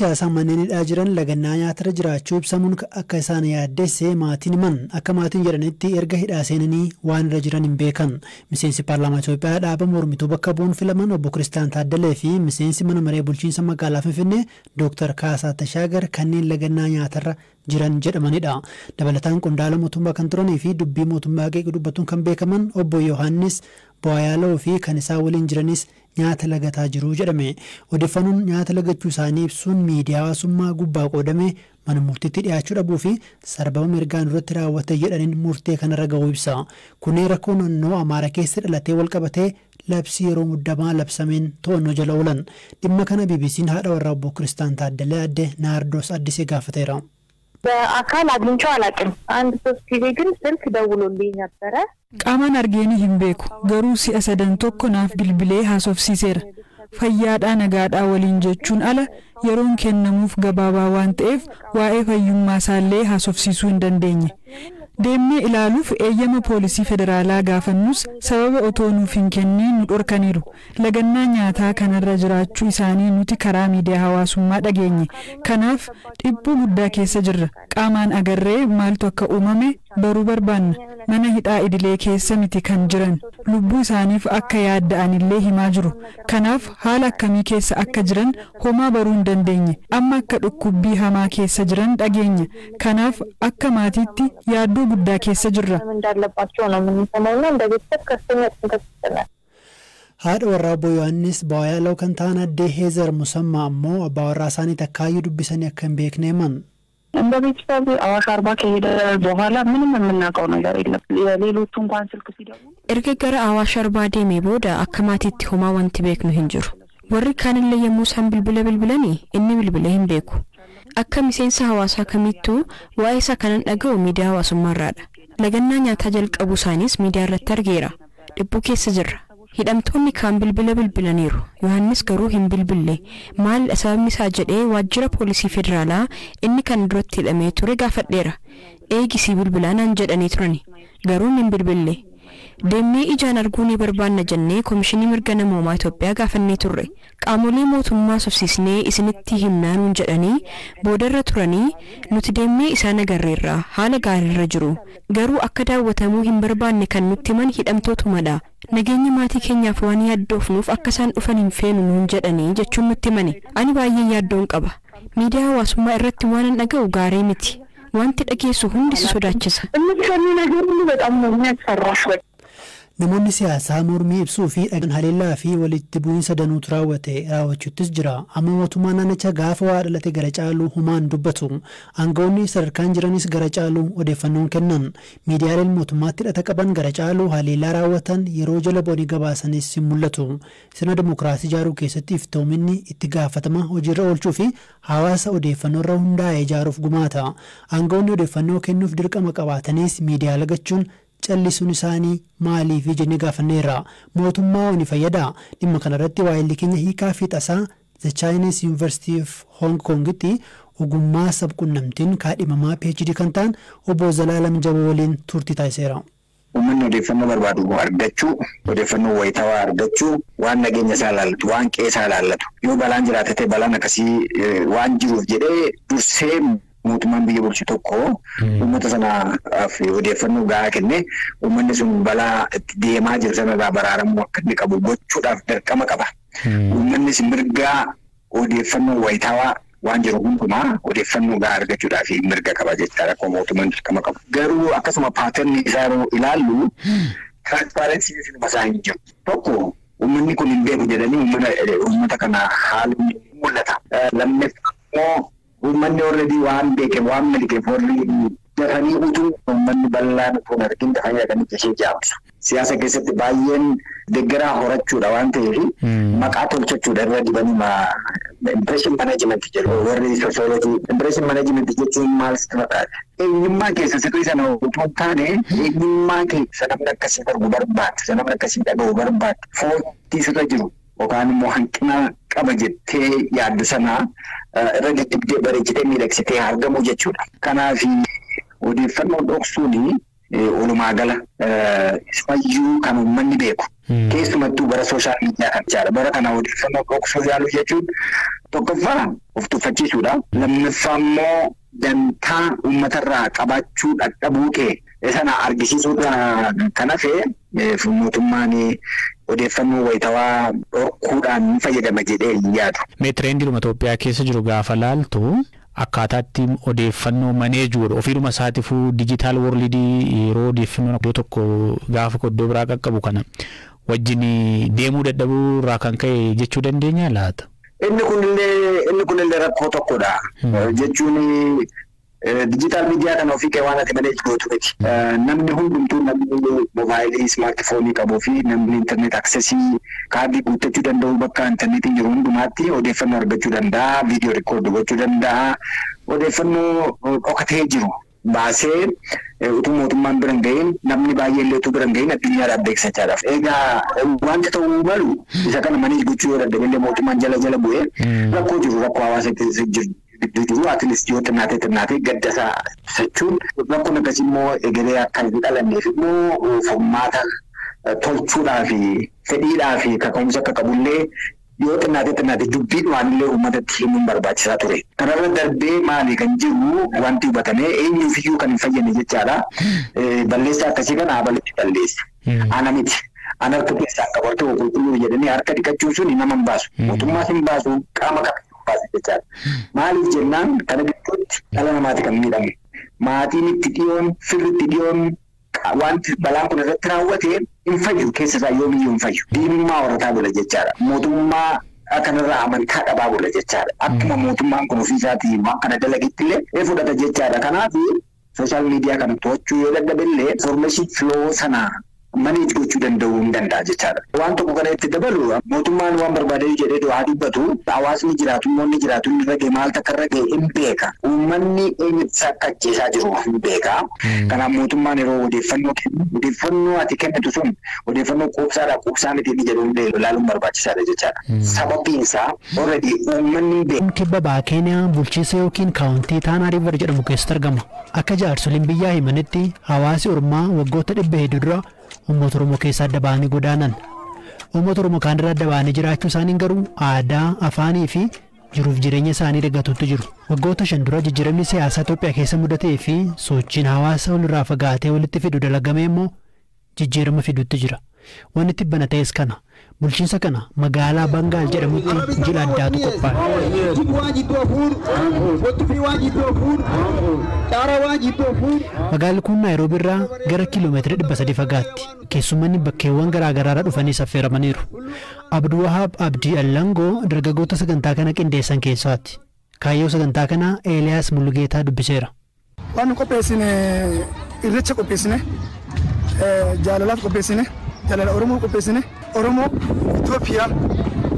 Siyaasaa manneen hidhaa jiran lagannaa nyaatarra jiraachuu ibsamuun akka isaan yaaddesse maatiin himan. Akka maatiin jedhanitti, erga hidhaa seenanii waan irra jiran hin beekan. Miseensi paarlaamaa Itoophiyaa dhaaba mormituu bakka bu'uun filaman obbo Kiristaan Taaddalee fi miseensi mana maree bulchiinsa magaalaa Finfinnee Dooktar Kaasaa Tashaagar kanneen lagannaa nyaatarra jiran jedhamanidha. Dabalataan qondaala mootummaa kan turanii fi dubbii mootummaa qeequu dubbatuun kan beekaman obbo Yohaannis Bu'aayaaloo fi kan isaan waliin jiranis nyaata lagataa jiru jedhame. Odeeffannoon nyaata lagachuu isaanii ibsuun miidiyaa hawaasummaa gubbaa qoodame mana murtiitti dhiyaachuu dhabuu fi sarbama mirgaan irratti raawwate jedhaniin murtee kanarra ga'uu ibsa. Kunneen rakkoo naannoo Amaaraa keessa dhalatee wal qabatee labsii yeroo muddamaa labsameen to'annoo jala oolan. Dhimma kana BBC'n haadha warraa obbo Kiristaan Taaddalee adde Naardos Addisee gaafateera. በአካል አግኝቼው አላውቅም። አንድ ሶስት ጊዜ ግን ስልክ ደውሎልኝ ነበረ። Qaamaan argeenii hin beeku, garuu si'a sadan tokko naaf bilbilee haasofsiiseera. Fayyaadhaa, nagaadhaa waliin jechuun ala yeroon kennamuuf gabaabaa waan ta'eef waa'ee fayyummaa isaallee haasofsiisuu hin dandeenye. Deemnee ilaaluuf eeyyama poolisii federaalaa gaafannus sababa otoo nuuf hin kenniin nu dhorkaniiru. Lagannaa nyaataa kanarra jiraachuu isaanii nuti karaa miidiyaa hawaasummaa dhageenye. Kanaaf dhiphuu guddaa keessa jirra. Qaamaan agarree maaltu akka uumame baruu barbaanna. Mana hidhaa idilee keessa miti kan jiran. Lubbuu isaaniif akka yaadda'anillee himaa jiru. Kanaaf haala akkamii keessa akka jiran homaa baruu hin dandeenye. Amma akka dhukkubbii hamaa keessa jiran dhageenya. Kanaaf akka maatiitti yaaddoo guddaa keessa jirra. እንዳለባቸው ነው የምንሰማው እና እንደ ቤተሰብ ከፍተኛ ጭንቀት ውስጥ ነን። Haadha warraa obbo Yohaannis Bu'aayaaloo kan ta'an addee Heezer Musammaa ammoo abbaa warraa isaanii takkaayyuu dubbisanii akka hin beekne himan. እንደ ቤተሰብ አዋሽ አርባ ከሄደ በኋላ ምንም የምናውቀው ነገር የለም። ሌሎቹ እንኳን ስልክ ሲደውሉ Erga gara Awaash Arbaa deemee booda akka maatiitti homaa wanti beeknu hin jiru. Warri kaanillee yommuu isaan bilbila bilbilanii inni bilbilee hin beeku. Akka miseensa hawaasaa kamittuu waa'ee isaa kanan dhaga'u miidiyaa hawaasummaarraadha. Lagannaa nyaataa jalqabuu isaaniis miidiyaa irratti argeera. Dhiphuu keessa jirra. Hidhamtoonni kaan bilbila bilbilaniiru. Yohaannis garuu hin bilbille. Maalidha sababni isaa jedhee waajjira poolisii federaalaa inni kan duratti hidhamee ture gaafadheera. Eegisii bilbilaa naan jedhanii turani. Garuu hin bilbille. Deemnee ijaan arguu ni barbaanna jennee Komishinii Mirga Namoomaa Itoophiyaa gaafannee turre. Qaamolee mootummaa sobsiisnee isinitti himnaa nuun jedhanii boodarra turanii nuti deemnee isaan agarreerra, haala gaariirra jiru. Garuu akka daawwatamuu hin barbaanne kan nutti himan hidhamtootumadha. Nageenya maatii keenyaaf waan yaaddoofnuuf akka isaan dhufan hin feenu nuun jedhanii jechuun nutti himani. Ani baay'ee yaaddoon qaba. Miidiyaa hawaasummaa irratti waan an dhaga'u gaarii miti. Wanti dhageessu hundi si sodaachisa. የምትሰሚው ነገር ሁሉ በጣም ነው የሚያስፈራሽ። በቃ Namoonni siyaasaa mormii ibsuu fi haleellaa fi walitti bu'iinsa danuutu raawwate raawwachuuttis jira. Amma mootummaa naannichaa gaafa waa dhalate gara caalu humaan dubbatu. Aangawoonni sadarkaan jiranis gara caalu odeeffannoon kennan. Miidiyaaleen mootummaatti hidhata qaban gara caalu haleellaa raawwatan yeroo jala bu'anii gabaasanis hin mul'atu. Sirna dimokiraasii ijaaruu keessatti iftoominni itti gaafatama hojiirra oolchuu fi hawaasa odeeffannoo irra hundaa'e ijaaruuf gumaata. Aangawoonni odeeffannoo kennuuf dirqama qabaatanis miidiyaa lagachuun callisuun isaanii maaliif jennee gaafanneerra. Mootummaa ni fayyada? Dhimma kanarratti waa'illi keenya hiikaa fi tasaa The Chinese University of Hong Kongitti ogummaa sabquunnamtiin kaadhimamaa PhD kan ta'an obbo Zalaalam Jaboo waliin turtii taasiseera. Uummanni odeeffannoo barbaadu argachuu, odeeffannoo wayitawaa argachuu, waan nageenya isaa ilaallatu, waan qe'ee isaa ilaallatu. Yoo balaan jiraate ta'e, balaan akkasii waan jiruuf jedhee dursee mootummaan biyya bulchu tokko uummata sanaaf odeeffannoo gahaa kennee uummanni sun balaa itti deemaa jiru sanarraa baraaramuu akka inni qabu gochuudhaaf dirqama qaba. Uummannis mirgaa odeeffannoo wayitawaa waan jiru hundumaa odeeffannoo gahaa argachuudhaaf mirga qaba jechaadha. Akkuma mootummaan dirqama qabu. Garuu akkasuma pattern isaa yeroo ilaallu transparency isaa hin jiru. Tokko, uummanni kun hin beeku jedhanii uummata kana haalli mul'ata. Lammaffaa immoo uummanni already waan beeke waan miliqeef warri dafanii utuu uummanni bal'aan utuu hin argin dafanii dhaqanii ishee jaamsu. Siyaasa keessatti baay'een deeggaraa horachuudha waan ta'eef maqaa tolchachuudha irra dibanii impression management jedhu warri sociology. Impression management jechuun maal sitti fakkaata? Eenyummaa keessa sirrii sana utuu hin taane, eenyummaa keessa namni akkasii argu barbaadu, namni akkasii dhaga'u barbaadu, foontii sirra jiru yookaan immoo hanqina qaba jettee yaaddu sana irra diddibdee bareechitee miidhagsitee argamu jechuudha. Kanaaf odeeffannoo dhoksuun walumaa gala fayyuu kan uummanni beeku. Keessumattuu bara sooshaal miidiyaa kan jechaadha. Bara kana odeeffannoo dhoksuu yaaluu jechuun tokkoffaa of tuffachiisuudha. Lammaffaa immoo dantaa uummatarraa qabaachuu dadhabuu kee sana argisiisuudha kan hafe mootummaan odeeffannoo wayitawaa dhorkuudhaan fayyadama jedhee hin yaadu. Mee tireendii Itoophiyaa keessa jiru gaafa laaltu akkaataatti odeeffannoo maneejuu godhu ofiidhuma isaatiifuu digital worldii yeroo odeeffannoon iddoo tokko gaafa iddoo biraa qaqqabu kana wajjin deemuu dadhabuu irraa kan ka'e jechuu dandeenya laata? Inni kunillee rakkoo tokkodha. Jechuun digital miidiyaa kana ofii kee waan ati manage gootu miti. Namni hundumtuu namni moobaayilii ismaartifoonii qabuu fi namni internet accessii kaardii guuttachuu danda'u bakka intarneetiin jiru hundumaatti odeeffannoo argachuu danda'a, viidiyoo record gochuu danda'a, odeeffannoo dhokatee jiru baasee utuu mootummaan bira hin gahin namni baay'ee illee utuu bira hin gahin addunyaadhaaf beeksisachaadhaaf. Egaa wanta ta'uu malu isa kana manage gochuu yoo dadhabe illee mootummaan jala jala bu'ee rakkoo jiru rakkoo hawaasa keessa jiru gidduu jiru at least yoo xinnaatee xinnaatee gadda isaa ibsachuun rakkoon akkasii immoo egeree akka hin dhalanneef immoo furmaata tolchuudhaa fi fedhiidhaa fi kaka'umsa akka qabullee yoo xinnaatee xinnaatee dubbiidhaan illee uummatatti himuun barbaachisaa ture. Kanarra darbee maali kan jiru wanti hubatamee eenyuufiyyuu kan hin fayyadne jechaadha. Balleessaa akkasii kana abalitti balleessa. Ana miti. Ana harka keessaa akka bartee qulqulluu jedhanii harka dhiqachuun sun nama hin baasu. Mootummaas hin baasu qaama kamiyyuu hin baasu jechaadha. Maaliif jennaan kana gidduutti dhala namaati kan miidhamu. Maatiin itti dhiyoon firri itti dhiyoon wanti balaan kun irratti raawwate hin fayyu keessa isaa yoomiyyuu hin fayyu. Diinummaa horataa bula jechaadha. Mootummaa kanarraa amantaa dhabaa bula jechaadha. Akkuma mootummaan kun ofii isaatii waan kana dalagetti illee fudhata jechaadha. Kanaaf sooshaal miidiyaa kana to'achuu yoo dadhabe illee information flow sana manage gochuu danda'uu hin danda'a jechaadha. Waan tokko kana itti dabalu mootummaan waan barbaade jedhee haa dubbatu hawaasni jiraatu uummanni jiraatu inni irra ga'e maal takka irra ga'e hin beeka. Uummanni eenyutti akka ajjeesaa jiru hin beeka. Kanaaf mootummaan yeroo odeeffannoo kennu odeeffannoo ati kennitu sun odeeffannoo quubsaadha quubsaa miti inni jedhu illee ilaaluun barbaachisaadha jechaadha. Sababiin isaa already uummanni hin beeka. Kibba bahaa Keeniyaa bulchiinsa yookiin kaawuntii Taanaa Riiver jedhamu keessatti argama. Akka jaarsoliin biyyaa himanitti hawaasi Ormaa waggoota dhibba hedduu dura uummata Oromoo keessaa adda ba'anii godaanan. Uummata Oromoo kaan irraa adda ba'anii jiraachuu isaaniin garuu aadaa, afaanii fi jiruuf jireenya isaanii dagatuutti jiru. Waggoota 5 dura jijjiiramni siyaasaa Itoophiyaa keessa mudatee fi sochiin hawaasa walirraa fagaatee walitti fidu dalagamee immoo jijjiirama fiduutti jira. Wanni tibbana ta'es kana. Bulchiinsa kana magaalaa Bangaal jedhamutti jila addaatu qophaa'e. Magaalli kun Naayiroobii irraa gara kiiloomeetira 300 fagaatti. Keessummanni bakkeewwan garaa garaarraa dhufanii affeeramaniiru. Abduwahaab Abdii Allangoo dargaggoota sagantaa kana qindeessan keessaati. Kaayyoo sagantaa kanaa Eeliyaas Mulugeetaa dubbiseera. Waan qopheessine irreecha qopheessine jaalalaaf qopheessine jaalala Oromoo qopheessine Oromoo Itoophiyaa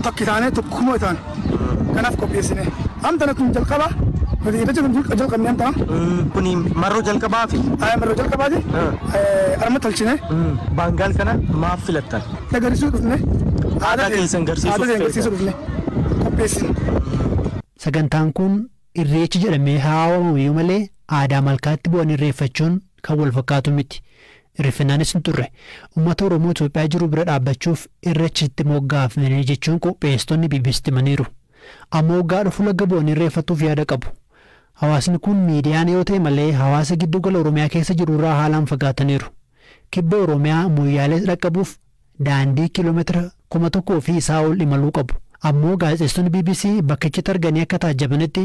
tokko taanee tokkummaa taane kanaaf qopheessine. Amtana kun jalqaba nuti irreecha kun jalqabne amtana. Kuni marroo jalqabaafi? Marroo jalqabaati. Arma tolchine. Baangaal kana maaf filattan? Agarsiisuu dhufne. Aadaa keessan agarsiisuu dhufne. Qopheessine. Sagantaan kun irreechi jedhamee haa waamamu malee aadaa malkaatti bu'an irreeffachuun kan wal fakkaatu miti. Irreeffannaanis hin turre. Uummata Oromoo Itoophiyaa jiru bira dhaabbachuuf irreechitti moggaafne jechuun qopheessitoonni BBCtti himaniiru. Amma waggaa dhufu laga bu'an irreeffatuuf yaada qabu. Hawaasni kun miidiyaan yoo ta'e malee hawaasa giddugala Oromiyaa keessa jiru irraa haalaan fagaataniiru. Kibba Oromiyaa Moyyaalees dhaqqabuuf daandii kiiloomeetira 1000 fi isaa ol imaluu qabu. Ammoo gaazexeessitoonni BBC bakkichatti arganii akka taajjabanitti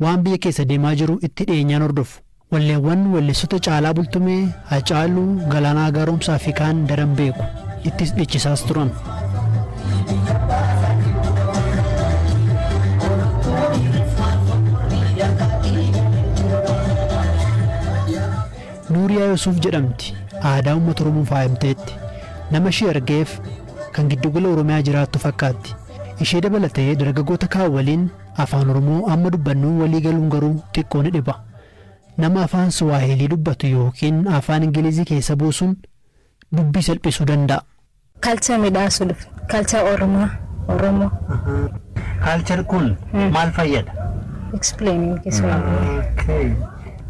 waan biyya keessa deemaa jiru itti dhiyeenyaan hordofu. Walleewwan walleessota Caalaa Bultumee, Hacaaluu, Galaanaa Gaaromsaa fi kaan daran beeku. Ittis dhiichisaas turan. Nuuriyaa Yuusuf jedhamti. Aadaa uummata Oromoon faayamteetti. Nama ishee argeef kan giddugala Oromiyaa jiraattu fakkaatti. Ishee dabalatee dargaggoota kaan waliin afaan Oromoo amma dubbannuun walii galuun garuu xiqqoo ni dhiba. Nama afaan Suwaahilii dubbatu yookiin afaan Ingilizii keessa buusuun dubbii salphisuu danda'a. Culture midhaasuu dhufe. Culture Oromoo. Oromoo. Culture kun maal fayyada? Explaining Kiswahili. Okay.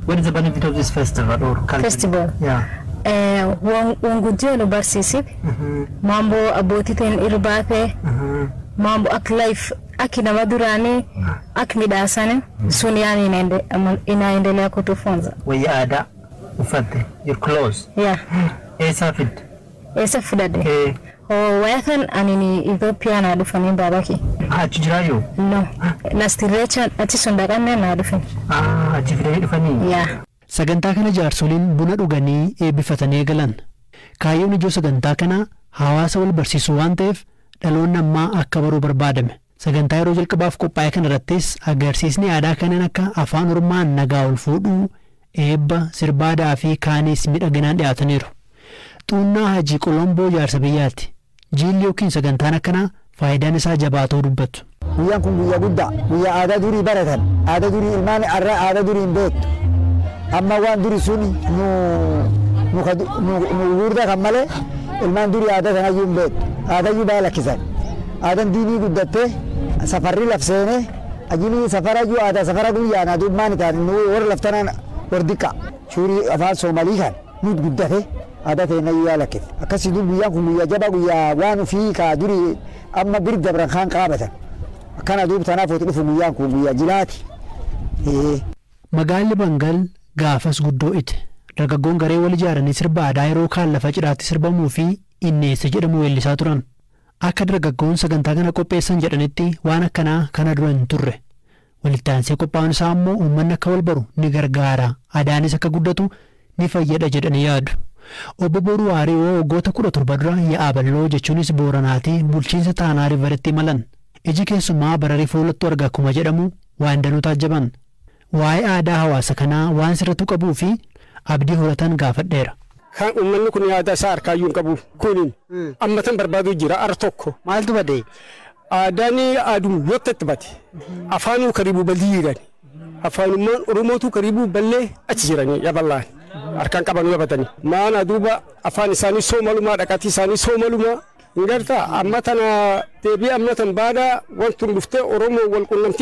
What is the benefit of this festival or culture? Festival. Yeah. Wanguddiyoo nu barsiisite. Mambo abbootii teen irbaate. Mambo akka life akki nama duraanii akka midhaasani sun yaani inaendelea kutufunza. Wayyaa aadaa uffatte, your clothes. Yeah. Eessaa fidde? Eessa fudhadhe? Waya kan ani Itoophiyaa naa dhufanii baaba kee. Achi jiraayyuu? No. Last irreecha achi sun dhaqannee naa dhufan. Achi fidanii dhufanii? Yeah. Sagantaa kana jaarsoliin buna dhuganii eebbifatanii galan. Kaayyoon ijoo sagantaa kanaa hawaasa wal barsiisuu waan ta'eef dhaloonni ammaa akka baruu barbaadame. Sagantaa yeroo jalqabaaf qophaa'e kana irrattis agarsiisni aadaa kanneen akka afaan Oromaan nagaa ol fuudhuu, eebba, sirbaadaa fi kaanis miidhaginaan dhiyaataniiru. Xuunnaa Hajii Qolomboo jaarsa biyyaati. Jiilli yookiin sagantaan akkanaa faayidaan isaa jabaa ta'uu dubbatu. Guyyaan kun guyyaa guddaa, guyyaa aadaa durii baratan, aadaa durii ilmaan har'a aadaa durii hin beektu. Amma waan durii sun nu gurguddaa kan malee ilmaan durii aadaa sanayyuu hin beektu. Aadayyuu baay'ee lakkisan. Aadaan diinii guddattee safarri lafseenee ajilii safarayyuu aadaa safara guyyaan adummaan itaan nu warra laftanaan wardiqa. Shuurii afaan Soomalii kan nuut guddate aadaa teenayyuu yaa lakkifte. Akkasii dur guyyaan kun guyyaa jabaa guyyaa waan ofii kaa durii amma bir dabran kaan qaabatan. Akkana duub tanaaf wati dhufu guyyaan kun guyyaa jilaati. Magaalli Bangal gaafas guddoo ite. Dargaggoon garee wal ijaaranii sirba aadaa yeroo kaan lafa cidhaatti sirbamuu fi inneessa jedhamu weellisaa turan. Akka dargaggoon sagantaa kana qopheessan jedhanitti waan akkanaa kana dura hin turre. Walitti aansee qophaa'uun isaa immoo uummanni akka wal baru ni gargaara. Aadaanis akka guddatu ni fayyada jedhanii yaadu. Obbo Booruu Waariyoo waggoota 17 dura Yaa'aa Balloo jechuunis Booranaatii bulchiinsa Taanaa Riiveritti imalan. Iji keessumaa bararii fuulattu arga akkuma jedhamu waan danuu taajjaban. Waa'ee aadaa hawaasa kanaa waan sirriitu qabuu fi abdii horatan gaafadheera. Kan uummanni kun aadaa isaa harkaayyuu hin qabu. Kuniin amma tan barbaadu jira ar tokko. Maaltu bade? Aadaan aadum yottatti bate. Afaanuu karibu balii jiran. Afaanummaan Oromootu karibu ballee achi jiranii yaballaan. Harkaan qabanuu yabatanii. Maana duuba afaan isaanii soomalumaa dhaqatii isaanii soomalumaa. Hin gartaa amma tana deebii amma tan baada wanti dhuftee Oromoo wal qunnamtii.